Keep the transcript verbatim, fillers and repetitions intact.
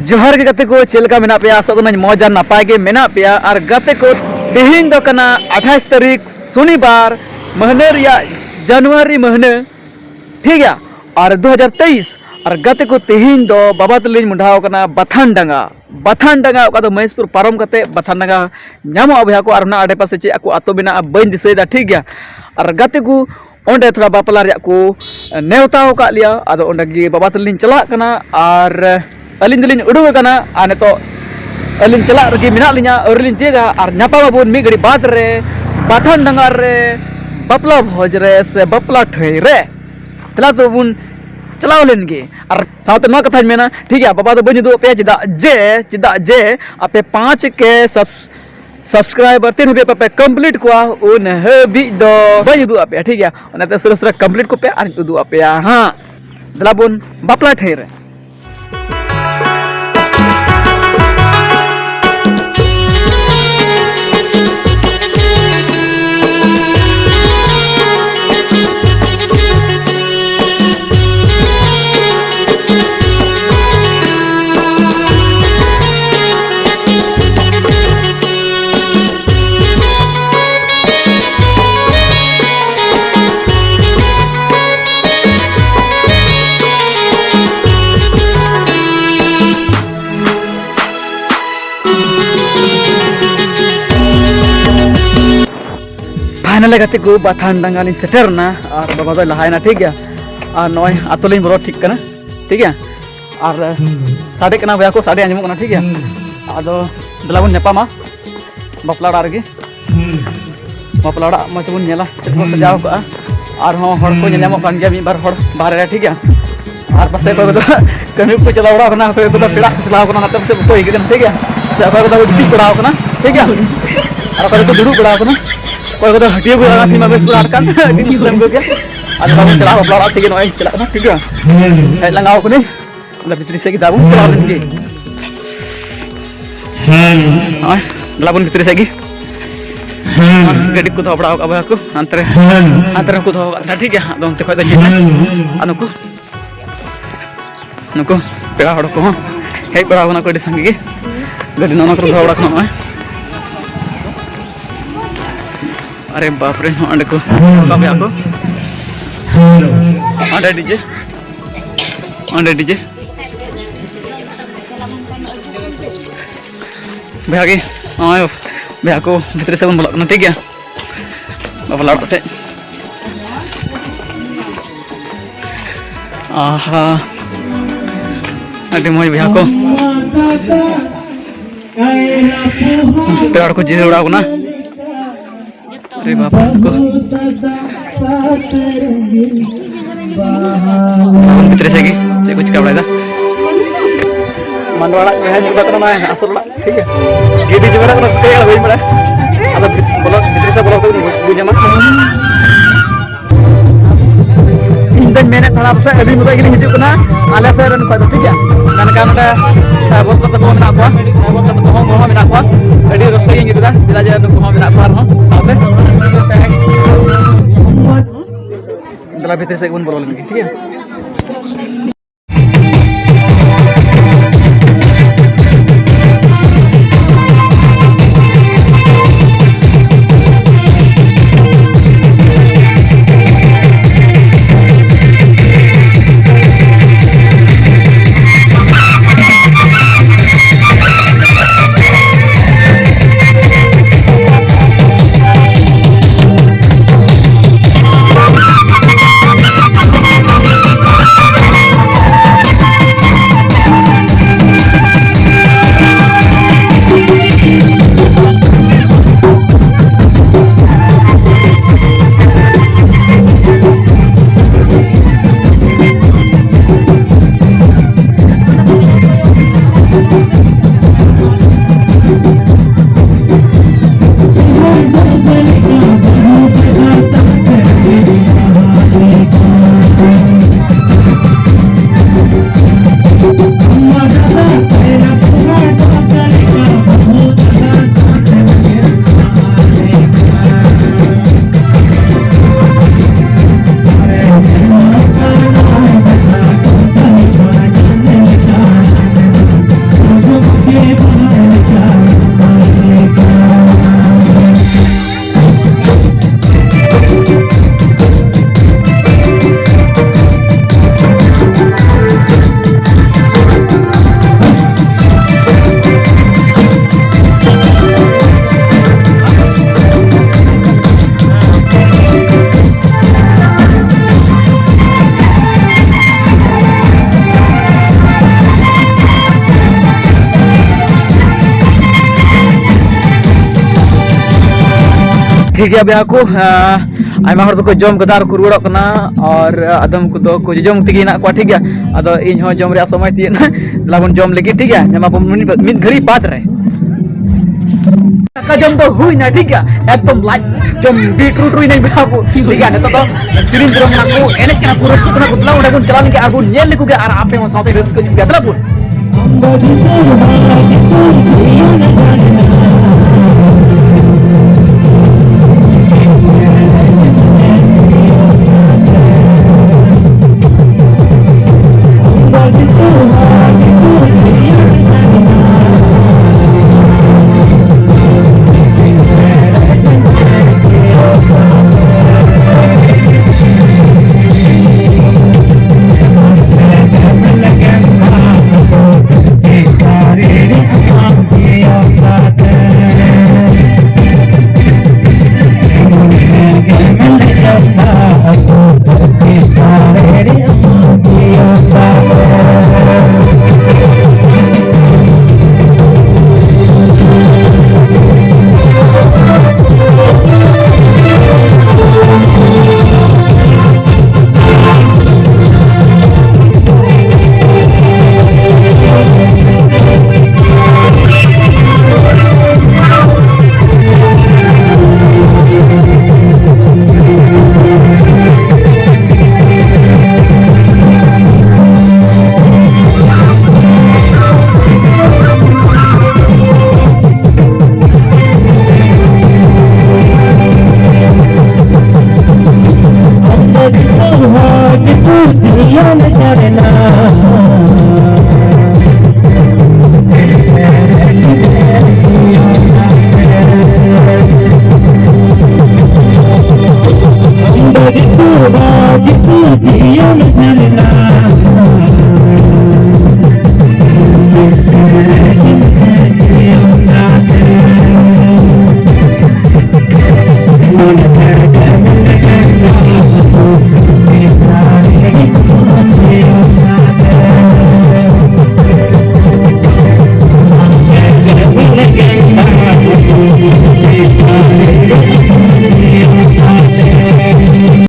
ᱡᱚᱦᱟᱨ ᱜᱮ ᱜᱟᱛᱮ ᱠᱚ, ᱪᱮᱫ ᱞᱮᱠᱟ ᱢᱮᱱᱟᱜ ᱯᱮᱭᱟ? ᱟᱥᱚᱜ ᱠᱟᱹᱱᱟᱹᱧ ᱢᱚᱡᱽ ᱟᱨ ᱱᱟᱯᱟᱭ ᱜᱮ ᱢᱮᱱᱟᱜ ᱯᱮᱭᱟ᱾ ᱟᱨ ᱜᱟᱛᱮ ᱠᱚ, ᱛᱮᱦᱮᱧ ᱫᱚ ᱠᱟᱱᱟ ᱟᱴᱷᱟᱥ ᱛᱟᱹᱨᱤᱠᱷ, ᱥᱚᱱᱤᱵᱟᱨ, ᱢᱟᱹᱦᱱᱟᱹ ᱨᱮᱭᱟᱜ ᱡᱟᱱᱩᱣᱟᱨᱤ ᱢᱟᱹᱦᱱᱟᱹ, ᱴᱷᱤᱠ ᱜᱮᱭᱟ, ᱟᱨ ᱫᱩ ᱦᱟᱡᱟᱨ ᱛᱮᱭᱤᱥ᱾ ᱟᱨ ᱜᱟᱛᱮ ᱠᱚ, ᱛᱮᱦᱮᱧ ᱫᱚ ᱵᱟᱵᱟ ᱛᱟᱹᱞᱤᱧ ᱢᱚᱰᱷᱟᱣ ᱠᱟᱱᱟ ᱵᱟᱛᱷᱟᱱ ᱰᱟᱸᱜᱟ᱾ ᱵᱟᱛᱷᱟᱱ ᱰᱟᱸᱜᱟ, ᱚᱠᱟ ᱫᱚ ᱢᱚᱦᱮᱥᱯᱩᱨ ᱯᱟᱨᱚᱢ ᱠᱟᱛᱮ ᱵᱟᱛᱷᱟᱱ ᱰᱟᱸᱜᱟ ᱧᱟᱢᱚᱜᱼᱟ ᱵᱚᱭᱦᱟ ᱠᱚ, ᱟᱨ ᱚᱱᱟ ᱟᱰᱮᱯᱟᱥᱮ ᱪᱮᱫ ᱟᱠᱚ ᱟᱛᱳ ᱢᱮᱱᱟᱜᱼᱟ ᱵᱟᱹᱧ ᱫᱤᱥᱟᱹᱭᱮᱫᱟ, ᱴᱷᱤᱠ ᱜᱮᱭᱟ᱾ ᱟᱨ ᱜᱟᱛᱮ ᱠᱚ, ᱚᱸᱰᱮ ᱛᱷᱚᱲᱟ ᱵᱟᱯᱞᱟ ᱨᱮᱭᱟᱜ ᱠᱚ ᱱᱮᱣᱛᱟ ᱟᱠᱟᱫ ᱞᱮᱭᱟ᱾ ᱟᱫᱚ ᱚᱸᱰᱮ ᱜᱮ ᱵᱟᱵᱟ ᱛᱟᱹᱞᱤᱧ ᱪᱟᱞᱟᱜ ᱠᱟᱱᱟ ᱟᱨ ᱟᱹᱞᱤᱧ ᱫᱚᱞᱤᱧ ᱩᱰᱩᱠ ᱟᱠᱟᱱᱟ᱾ ᱟᱨ ᱱᱤᱛᱚᱜ ᱟᱹᱞᱤᱧ ᱪᱟᱞᱟᱜ ᱨᱮᱜᱮ ᱢᱮᱱᱟᱜ ᱞᱤᱧᱟ, ᱟᱹᱣᱨᱤ ᱞᱤᱧ ᱛᱤᱭᱟᱹᱜᱟ᱾ ᱟᱨ ᱧᱟᱯᱟᱢ ᱟᱵᱚᱱ ᱢᱤᱫ ᱜᱷᱟᱹᱲᱤ ᱵᱟᱫᱽ ᱨᱮ ᱵᱟᱛᱷᱟᱱ ᱰᱟᱸᱜᱟ ᱨᱮ, ᱵᱟᱯᱞᱟ ᱵᱷᱚᱡᱽ ᱨᱮ ᱥᱮ ᱵᱟᱯᱞᱟ ᱴᱷᱟᱹᱭ ᱨᱮ᱾ ᱫᱮᱞᱟ ᱛᱚᱵᱚᱱ ᱪᱟᱞᱟᱣ ᱞᱮᱱ ᱜᱮ᱾ ᱟᱨ ᱥᱟᱶᱛᱮ ᱱᱚᱣᱟ ᱠᱟᱛᱷᱟᱧ ᱢᱮᱱᱟ, ᱴᱷᱤᱠ ᱜᱮᱭᱟ, ᱵᱟᱵᱟ ᱫᱚ ᱵᱟᱹᱧ ᱩᱫᱩᱜ ᱟᱯᱮᱭᱟ, ᱪᱮᱫᱟᱜ ᱡᱮ, ᱪᱮᱫᱟᱜ ᱡᱮ ᱟᱯᱮ ᱯᱟᱸᱪ ᱠᱮ ᱥᱟᱵ- subscriber ᱛᱤᱱ ᱦᱟᱹᱵᱤᱡ ᱵᱟᱯᱮ complete ᱠᱚᱣᱟ, ᱩᱱ ᱦᱟᱹᱵᱤᱡ ᱫᱚ ᱵᱟᱹᱧ ᱩᱫᱩᱜ ᱟᱯᱮᱭᱟ, ᱴᱷᱤᱠ ᱜᱮᱭᱟ᱾ ᱚᱱᱟᱛᱮ ᱩᱥᱟᱹᱨᱟ ᱩᱥᱟᱹᱨᱟ complete ᱠᱚᱯᱮ ᱟᱨᱤᱧ ᱩᱫᱩᱜ ᱟᱯᱮᱭᱟ ᱦᱟᱸᱜ᱾ ᱫᱮᱞᱟ ᱵᱚᱱ ᱵᱟᱯᱞᱟ ᱴᱷᱟᱹᱭ ᱨᱮ᱾ Finally ᱜᱟᱛᱮ ᱠᱚ, ᱵᱟᱛᱷᱟᱱ ᱰᱟᱸᱜᱟ ᱞᱤᱧ ᱥᱮᱴᱮᱨ ᱮᱱᱟ ᱟᱨ ᱵᱟᱵᱟ ᱫᱚᱭ ᱞᱟᱦᱟᱭᱮᱱᱟ, ᱴᱷᱤᱠ ᱜᱮᱭᱟ᱾ ᱟᱨ ᱱᱚᱜᱼᱚᱭ ᱟᱛᱳ ᱞᱤᱧ ᱵᱚᱞᱚ ᱴᱷᱤᱠ ᱠᱟᱱᱟ, ᱴᱷᱤᱠ ᱜᱮᱭᱟ᱾ ᱟᱨ ᱥᱟᱰᱮ ᱠᱟᱱᱟ ᱵᱚᱭᱦᱟ ᱠᱚ, ᱥᱟᱰᱮ ᱟᱸᱡᱚᱢᱚᱜ ᱠᱟᱱᱟ, ᱴᱷᱤᱠ ᱜᱮᱭᱟ᱾ ᱟᱫᱚ ᱫᱮᱞᱟ ᱵᱚᱱ ᱧᱟᱯᱟᱢᱟ ᱵᱟᱯᱞᱟ ᱚᱲᱟᱜ ᱨᱮᱜᱮ᱾ ᱵᱟᱯᱞᱟ ᱚᱲᱟᱜ ᱢᱚᱡᱽ ᱛᱮᱵᱚᱱ ᱧᱮᱞᱟ, ᱪᱮᱫ ᱠᱚ ᱥᱟᱡᱟᱣ ᱠᱟᱜᱼᱟ᱾ ᱟᱨᱦᱚᱸ ᱦᱚᱲ ᱠᱚ ᱧᱮᱞ ᱧᱟᱢᱚᱜ ᱠᱟᱱ ᱜᱮᱭᱟ ᱢᱤᱫ ᱵᱟᱨ ᱦᱚᱲ ᱵᱟᱦᱨᱮ ᱨᱮ, ᱴᱷᱤᱠ ᱜᱮᱭᱟ᱾ ᱟᱨ ᱯᱟᱥᱮᱡ ᱚᱠᱚᱭ ᱠᱚᱫᱚ ᱠᱟᱹᱢᱤ ᱠᱚ ᱪᱟᱞᱟᱣ ᱵᱟᱲᱟᱣ ᱠᱟᱱᱟ, ᱚᱠᱚᱭ ᱠᱚᱫᱚ ᱯᱮᱲᱟ ᱠᱚ ᱪᱟᱞᱟᱣ ᱠᱟᱱᱟ, ᱚᱱᱟᱛᱮ ᱯᱟᱥᱮᱡ ᱵᱟᱠᱚ ᱦᱮᱡ ᱠᱟᱱᱟ, ᱴᱷᱤᱠ ᱜᱮᱭᱟ᱾ ᱥᱮ ᱚᱠᱚᱭ ᱠᱚᱫᱚ ᱠᱚ ᱜᱤᱛᱤᱡ ᱵᱟᱲᱟᱣ ᱠᱟᱱᱟ, ᱴᱷᱤᱠ ᱜᱮᱭᱟ᱾ ᱟᱨ ᱚᱠᱚᱭ ᱠᱚᱫᱚ ᱫᱩᱲᱩᱵ ᱵᱟᱲᱟᱣ ᱠᱟᱱᱟ, ᱚᱠᱚᱭ ᱠᱚᱫᱚ ᱦᱟᱹᱴᱭᱟᱹ ᱠᱚ ᱪᱟᱞᱟᱣ ᱠᱟᱱᱟ, ᱛᱤᱦᱤᱧ ᱢᱟ ᱵᱮᱥ ᱵᱟᱲᱟ ᱟᱨ ᱠᱟᱱ ᱟᱹᱰᱤ ᱢᱩᱥᱞᱟᱹᱢ ᱠᱚᱜᱮ᱾ ᱟᱫᱚ ᱵᱟᱵᱚᱱ ᱪᱟᱞᱟᱜᱼᱟ ᱵᱟᱯᱞᱟ ᱚᱲᱟᱜ ᱥᱮᱫ ᱜᱮ, ᱱᱚᱜᱼᱚᱭ ᱪᱟᱞᱟᱜ ᱠᱟᱱᱟ, ᱴᱷᱤᱠ ᱜᱮᱭᱟ᱾ ᱦᱮᱡ ᱞᱟᱸᱜᱟᱣ ᱠᱟᱹᱱᱟᱹᱧ᱾ ᱟᱫᱚ ᱵᱷᱤᱛᱨᱤ ᱥᱮᱫ ᱜᱮ ᱫᱟᱜ ᱵᱚᱱ ᱪᱟᱞᱟᱣ ᱞᱮᱱ ᱜᱮ᱾ ᱦᱮᱸ᱾ ᱱᱚᱜᱼᱚᱭ, ᱫᱮᱞᱟ ᱵᱚᱱ ᱵᱷᱤᱛᱨᱤ ᱥᱮᱫ ᱜᱮ᱾ ᱦᱮᱸ᱾ ᱜᱟᱹᱰᱤ ᱠᱚ ᱫᱚᱦᱚ ᱵᱟᱲᱟ ᱟᱠᱟᱫ ᱵᱚᱭᱦᱟ ᱠᱚ, ᱦᱟᱱᱛᱮ ᱨᱮ, ᱦᱮᱸ᱾ ᱦᱟᱱᱛᱮ ᱨᱮᱠᱚ ᱫᱚᱦᱚ ᱟᱠᱟᱫ ᱛᱟᱦᱮᱱᱟ, ᱴᱷᱤᱠ ᱜᱮᱭᱟ᱾ ᱟᱫᱚ ᱚᱱᱛᱮ ᱠᱷᱚᱡ ᱫᱚ ᱧᱮᱞ ᱢᱮ᱾ ᱦᱮᱸ᱾ ᱟᱨ ᱱᱩᱠᱩ, ᱱᱩᱠᱩ ᱯᱮᱲᱟ ᱦᱚᱲ ᱠᱚᱦᱚᱸ ᱦᱮᱡ ᱦᱮᱡ ᱵᱟᱲᱟ ᱟᱠᱟᱱᱟ ᱠᱚ ᱟᱹᱰᱤ ᱥᱟᱸᱜᱮ ᱜᱮ᱾ ᱜᱟᱹᱰᱤ ᱱᱚᱜᱼᱚ ᱱᱚᱣᱟ ᱠᱚᱨᱮ ᱫᱚᱦᱚ ᱵᱟᱲᱟ ᱠᱟᱱᱟ ᱱᱚᱜᱼᱚᱭ᱾ ᱟᱨᱮ ᱵᱟᱯ ᱨᱮ, ᱱᱚᱜᱼᱚ ᱚᱸᱰᱮ ᱠᱚ ᱨᱟᱠᱟᱵ ᱮᱫᱟ ᱠᱚ᱾ ᱚᱸᱰᱮ ᱰᱤᱡᱮ, ᱚᱸᱰᱮ ᱰᱤᱡᱮ᱾ ᱵᱚᱭᱦᱟ ᱜᱮ, ᱱᱚᱜᱼᱚᱭ ᱵᱚᱭᱦᱟ ᱠᱚ ᱵᱷᱤᱛᱨᱤ ᱥᱮᱫ ᱵᱚᱱ ᱵᱚᱞᱚᱜ ᱠᱟᱱᱟ, ᱴᱷᱤᱠ ᱜᱮᱭᱟ? ᱵᱟᱯᱞᱟ ᱚᱲᱟᱜ ᱥᱮᱫ᱾ ᱟᱦᱟ, ᱟᱹᱰᱤ ᱢᱚᱡᱽ ᱵᱚᱭᱦᱟ ᱠᱚ᱾ ᱯᱮᱲᱟ ᱦᱚᱲ ᱠᱚ ᱡᱤᱨᱟᱹᱣ ᱵᱟᱲᱟ ᱟᱠᱟᱱᱟ᱾ ᱟᱨᱮ ᱵᱟᱯ ᱨᱮ, ᱩᱱᱠᱩ ᱵᱷᱤᱛᱨᱤ ᱥᱮᱫ ᱜᱮ ᱪᱮᱫ ᱠᱚ ᱪᱤᱠᱟ ᱵᱟᱲᱟᱭᱮᱫᱟ? ᱢᱟᱱᱰᱣᱟ ᱚᱲᱟᱜ ᱡᱟᱦᱟᱸᱭ ᱧᱮᱞ ᱠᱟᱱᱟ, ᱱᱚᱣᱟ ᱟᱥᱚᱞ ᱚᱲᱟᱜ, ᱴᱷᱤᱠ ᱜᱮᱭᱟ᱾ ᱜᱤᱰᱤ ᱡᱚᱢᱮ ᱠᱟᱱᱟ, ᱪᱤᱠᱟᱹᱭᱟ ᱵᱟᱹᱧ ᱵᱟᱲᱟᱭᱟ᱾ ᱟᱫᱚ ᱵᱷᱤᱛ-, ᱵᱚᱞᱚ, ᱵᱷᱤᱛᱨᱤ ᱥᱮᱫ ᱵᱚᱞᱚ ᱠᱟᱛᱮ ᱵᱚᱱ ᱵᱩᱡᱽ ᱧᱟᱢᱟ᱾ ᱤᱧ ᱫᱚᱧ ᱢᱮᱱᱮᱫ ᱛᱟᱦᱮᱱᱟ ᱯᱟᱥᱮᱡ ᱟᱹᱰᱤ ᱢᱚᱛᱚ ᱜᱮᱞᱤᱧ ᱦᱤᱡᱩᱜ ᱠᱟᱱᱟ ᱟᱞᱮ ᱥᱮᱫ ᱨᱮᱱ ᱠᱷᱚᱱ ᱫᱚ, ᱴᱷᱤᱠ ᱜᱮᱭᱟ᱾ ᱢᱮᱱᱠᱷᱟᱱ ᱱᱚᱰᱮ ᱵᱚᱥ ᱛᱟᱠᱚ ᱢᱮᱱᱟᱜ ᱠᱚᱣᱟ, ᱵᱚᱥ ᱛᱟᱠᱚ ᱦᱚᱸ ᱜᱚᱲᱚ ᱢᱮᱱᱟᱜ ᱠᱚᱣᱟ᱾ ᱟᱹᱰᱤ ᱨᱟᱹᱥᱠᱟᱹ ᱜᱤᱧ ᱟᱹᱭᱠᱟᱹᱣ ᱫᱟ, ᱪᱮᱫᱟᱜ ᱡᱮ ᱱᱩᱠᱩ ᱦᱚᱸ ᱢᱮᱱᱟᱜ ᱠᱚᱣᱟ ᱟᱨᱦᱚᱸ ᱥᱟᱶᱛᱮ᱾ ᱫᱮᱞᱟ ᱵᱷᱤᱛᱨᱤ ᱥᱮᱫ ᱜᱮᱵᱚᱱ ᱵᱚᱞᱚ ᱞᱮᱱ ᱜᱮ, ᱴᱷᱤᱠ ᱜᱮᱭᱟ᱾ ᱴᱷᱤᱠ ᱜᱮᱭᱟ ᱵᱚᱭᱦᱟ ᱠᱚ, ᱟᱭᱢᱟ ᱦᱚᱲ ᱫᱚᱠᱚ ᱡᱚᱢ ᱠᱮᱫᱟ ᱟᱨ ᱠᱚ ᱨᱩᱣᱟᱹᱲᱚᱜ ᱠᱟᱱᱟ, ᱟᱨ ᱟᱫᱚᱢ ᱠᱚᱫᱚ ᱠᱚ ᱡᱚᱡᱚᱢ ᱛᱮᱜᱮ ᱦᱮᱱᱟᱜ ᱠᱚᱣᱟ᱾ ᱴᱷᱤᱠ ᱜᱮᱭᱟ, ᱟᱫᱚ ᱤᱧ ᱦᱚᱸ ᱡᱚᱢ ᱨᱮᱭᱟᱜ ᱥᱚᱢᱚᱭ ᱛᱤᱭᱟᱹᱜ ᱮᱱᱟ᱾ ᱫᱮᱞᱟ ᱵᱚᱱ ᱡᱚᱢ ᱞᱟᱹᱜᱤᱫ᱾ ᱴᱷᱤᱠ ᱜᱮᱭᱟ, ᱧᱟᱢᱟᱵᱚᱱ ᱢᱤᱫ ᱢᱤᱫ ᱜᱷᱟᱹᱲᱤ ᱵᱟᱫᱽ ᱨᱮ᱾ ᱫᱟᱠᱟ ᱡᱚᱢ ᱫᱚ ᱦᱩᱭᱱᱟ᱾ ᱴᱷᱤᱠ ᱜᱮᱭᱟ, ᱮᱠᱫᱚᱢ ᱞᱟᱡ ᱡᱚᱢ ᱵᱤᱴ ᱨᱩᱴ ᱦᱩᱭᱱᱟ ᱵᱚᱭᱦᱟ ᱠᱚ᱾ ᱴᱷᱤᱠ ᱜᱮᱭᱟ, ᱱᱤᱛᱚᱜ ᱫᱚ ᱥᱮᱨᱮᱧ ᱫᱩᱨᱟᱹᱝ ᱠᱟᱱᱟ ᱠᱚ, ᱮᱱᱮᱡ ᱠᱟᱱᱟ ᱠᱚ, ᱨᱟᱹᱥᱠᱟᱹᱜ ᱠᱟᱱᱟ ᱠᱚ᱾ ᱫᱮᱞᱟ ᱚᱸᱰᱮ ᱵᱚᱱ ᱪᱟᱞᱟᱣ ᱞᱮᱱ ᱜᱮ ᱟᱨ ᱵᱚᱱ ᱧᱮᱞ ᱞᱮᱠᱚ ᱜᱮ ᱟᱨ ᱟᱯᱮ ᱦᱚᱸ ᱥᱟᱶᱛᱮ ᱨᱟᱹᱥᱠᱟᱹ ᱦᱚᱪᱚ ᱯᱮᱭᱟ᱾ ᱫᱮᱞᱟ ᱵᱚᱱ᱾